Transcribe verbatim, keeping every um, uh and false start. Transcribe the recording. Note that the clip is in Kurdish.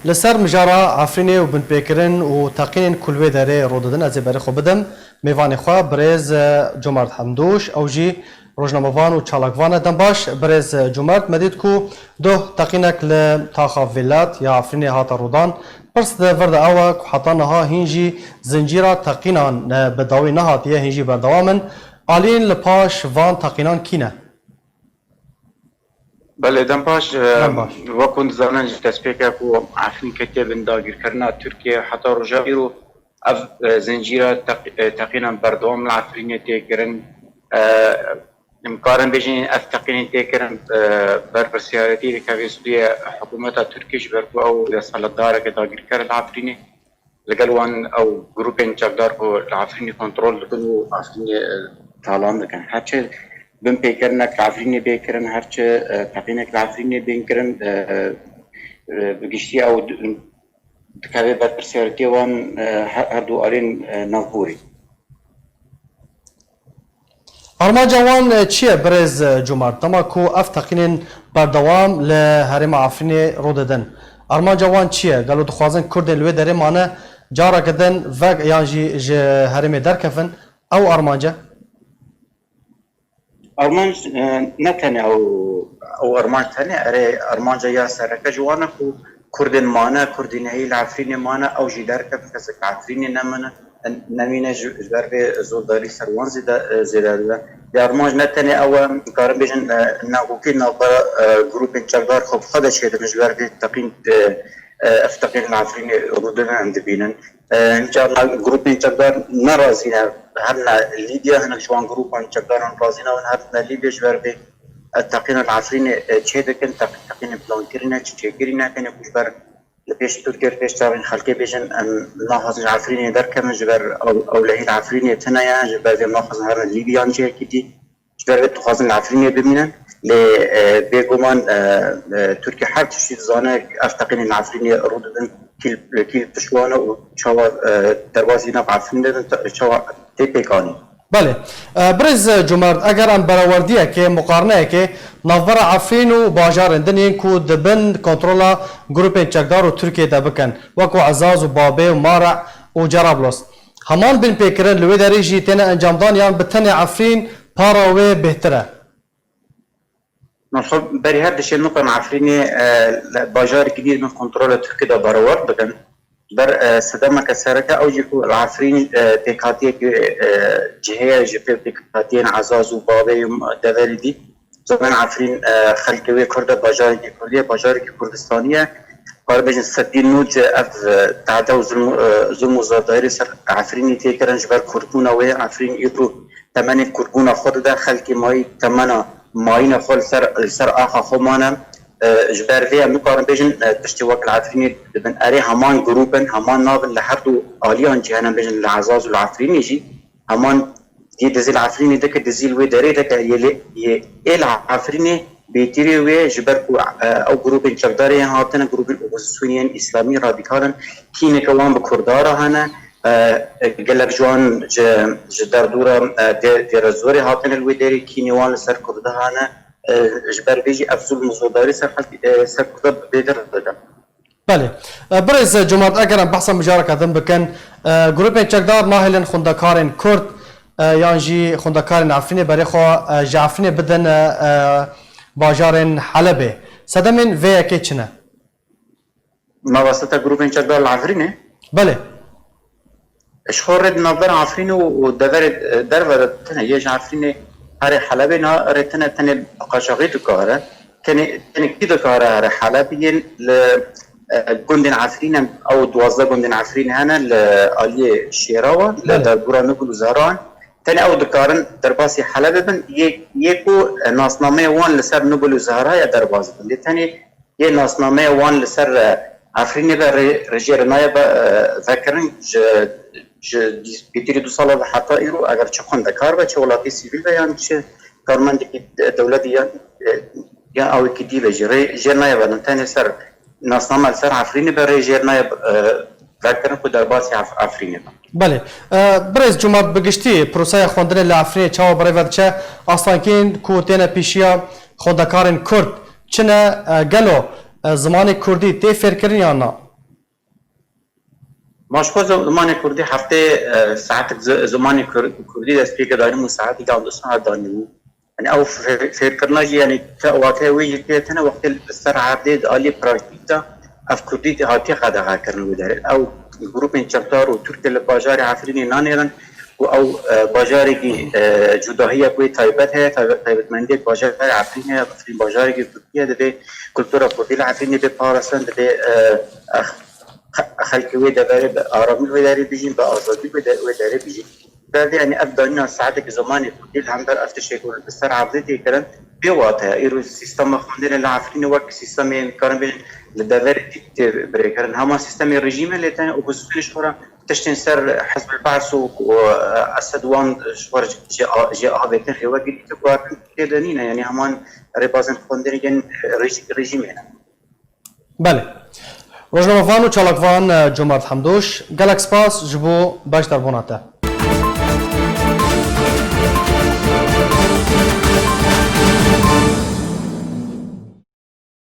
Li ser mijara Efrînê û binpêkirin û teqînên ku li wê derê rû didin, ez ê berê xwe bidim mêvanê xwe, birêz, e, Comart Hemdûş, ew jî rojnamevan û çalakvan e. Dem baş, birêz, e, Comart, me dît ku duh teqînek li taxa Vêlat ya Efrînê hate rûdan. Pirs di vir de ew e ku heta niha hîn jî zincîra teqînan, e, bi dawî nehatiye, hîn jî berdewam in. Alîn li paş van teqînan kî ne? Belê, dem baş. Dem baş. Wek hûn dizanin, ji destpêkê ku Efrîn ketiye bin dagirkirina Tirkiyê, heta roja îro ev, e, zincîra teq-, e, teqînan berdewam li Efrînê tê kirin. E, em karin bêjin ev teqînên tê kirin, e, berpirsiyarîtî dikeve stûyê hikûmeta Tirkiyê, ji ber ku ew desthilatdareke dagirker li Efrînê. Li gel wan ew grûpên çekdar ku li Efrînê kontrol dikin û Efrînê, e, talan dikin. Her çi binpêkirinek li Efrînê bê kirin, her çi, e, teqînek li Efrînê bên kirin, e, e, bi giştî ew di-, dikeve berpirsiyarîtiyê wan, e, her, her du alên, e, navborî. Armanca wan, e, çi ye, birêz, e, Comart? Dema ku ev teqînên berdewam li herêma Efrînê rû didin, armanca wan çi ye? Gelo dixwazin Kurdên li wê derê mane careke din vek yan jî ji herêmê derkevin? Ew armanc e? Armanc, e, ne tenê ew, ew armanc tenê, erê, armanca ya sereke ji wan e ku Kurdên mane, Kurdî nehî li Efrînê mane, ew jî derkevin, kesek li Efrînê nemine, nemîne ji, ji ber vê zordarî ser wan zêde, e, zêde dibe. Lê armanc ne tenê ew e, dikarin bêjin, e, nakokî navbera, e, grûpên çekdar xwe bi xwe de çêdibin ji ber vê teqîn, e, e, ev teqîn li Efrînê rûdine em dibînin. E, carna grûpên çekdar ne razî ne, herine Lîbya, hinek ji wan grûpan çekdaran razî ne, hûn herine Lîbya ji ber vê, e, teqîna li Efrînê, e, çêdikin, teq-, teqînên plankirin e, çêkirî nekin, ku ji ber li pêş Tirkiye, li pêş çavên xelkê bêjin, em naxwazin ji Efrînê derkevin, ji ber ew, ewlehî li Efrînê tune ye, ji ber vê em naxwazin herin Lîbya yan cihekî dî. Ji ber vê dixwazin li Efrînê bimînin. Lê, e, bêguman, e, e, Tirkiye her tiştî dizane, ev teqînên li Efrînê rû didin, kî li, kî li pişt wan e û çawa, e, derbasî nav Efrînê dibin, te-, çawa tê pêkanîn. Belê. E, birêz Comart, eger em berawerdiyekê, muqarineyekê navbera Efrîn û bajarên din yên ku di bin kontrola grûpên çekdar û Tirkiyê de bikin, wekû Ezaz û Babê û Mare û Cerablos, heman binpêkirin li wê derê jî têne encamdan yan bi tenê Efrîn para wê bêhtir e? Min xwe berî her tiştê niqin Efrînê, e, li bajarekî dî bin kontrola Tirkî de berawerd bikin. Ji ber, e, sedemeke sereke ew jî ku li Efrîn, e, pêkhatiyekî, e, cihê ye ji pê pêkhatiyên Ezaz û Babê û deverê dî. Zaten Efrîn, e, xelkê wê Kurd e, bajarekî Kurdî ye, bajarekî Kurdistanî ye. Kar bêjin sedî nod ev, e, tade û zulm, e, zulm û zordarî ser Efrînî tê kirin ji ber Kurdbûna wê. Efrîn îro temenê Kurdbûna xwe dide, xelkê mayî temena mayîna xwe li ser, li ser axa xwe mane. E, ji ber vê em nikarin bêjin, e, tiştê wek li Efrînê dibin. Erê, heman grûp in, heman nav in li her du aliyan jî hene, bêjin li Ezaz û li Efrînê jî. Heman yê dizî li Efrînê dike, dizî li wê derê dike, yê lê, yê ê li Efrînê bêtirî wê, ji ber ku, e, ew grûpên çekdarê yên hatine, grûpên opozisyonê yên îslamî radîkal in, kîneke wan bi Kurda re hene, e, e, gelek ji wan ji, ji derdora, e, dê-, dêrezorê hatine li wê derê, kînê wan li ser Kurda hene, e, ji ber vê jî ev zulm û zordarî ser xelk, e, ser Kurda bêtir dike. Belê. E, birêz Comart, eger em behsa mijareke din bikin, e, grûpên çekdar nahêlin xwendekarên Kurd, e, yan jî xwendekarên Efrînê berê xwe, e, ji Efrînê bidin, e, e, bajarên Helebê. Sedemên vê yekê çi ne? Mabeseta grûpên çekdar li Efrînê? Belê. Ji xwe rê di navbera Efrînê û, û deverê, e, derve de tune yê ji Efrînê herê Helebê na rê tune, tenê bi qaçaxî dikare. Tenê, tenê kî dikare here Helebê yên li, e, gundên Efrînê, ew duwazdeh gundên Efrînê hene li aliyê Şêrawa, li Belê. Derdora Nubul û Zehra in. Tenê ew dikarin derbasî Helebê bin, yê, yê ku, e, nasnameya wan li ser Nubul û Zehra ye derbas bin. Lê tenê yê nasnameya wan li ser, e, Efrînê ve rê-, rê jê re naye ve, e, vekirin ji, ji dîs-, pêtirî du sala ve heta îro, eger çi xwendekar be, çi welatî sivîl be, yan çi karmendekî de-, dewletî yan, e, yan awekî dî be jî rê jê naye vekirin. Tenê ser nasname li ser Efrînê ve rê jê naye, e, vekirin ku derbasî Ef-, Efrînê be. Belê. E, birêz Comart, bi giştî proseya xwendinê li Efrînê çawa bi rê ve diçe? Astankên ku têne pêşiya xwendekarên Kurd çi ne? E, gelo, e, zimanê Kurdî tê fêrkirin yan na? Ma ji xwe zimanê kurdî heftê e, saetek zi- zimanê kur- kurdî dest pê ke danim û saetek ew du saet danî bû. Yani ew fê- fêrkirina jî yani te wateya wê jî tê tene wextê li ser erdê di alî praktîk de ev kurdî hatiye qedexe kirin wê derê. Ew grûpên çekdar û Tirkiye li bajarê Efrînê nanêrin û ew e, bajarekî e, cudahiyek wê taybet heye, taybet- taybetmendiyek bajarê Efrînê ye, Efrîn bajarekî Tirkiye divê kultura kurdî li Efrînê bê parastin, divê e, e, xe- xelkê wê deverê bi aramî wê derê bijîn, bi azadî wê de- wê derê bijîn. Berdê, yani ev danîna saetek zimanê kurdî li hember ev tiştê ku li ser erdê tê kirin, bê wate ye. Îro sîstema xwendinê li Efrînê wek sîstemê karin bê li deverê dî tê birêkirin. Hema sîstemê rejîmê lê tenê opozîsyonê ji xwe re tiştên ser Hizb el-Ba's û, û Esed wan ji xwe re jê a- jê avêtin rêwekî dî ku hatin tê de nîne. Yani heman rêbazên xwendinê yên rejî- rejîmê ne. Belê. Rojnamevan û çalakvan e, Comart Hemdoş, gelek spas ji bo beşdarbûna te.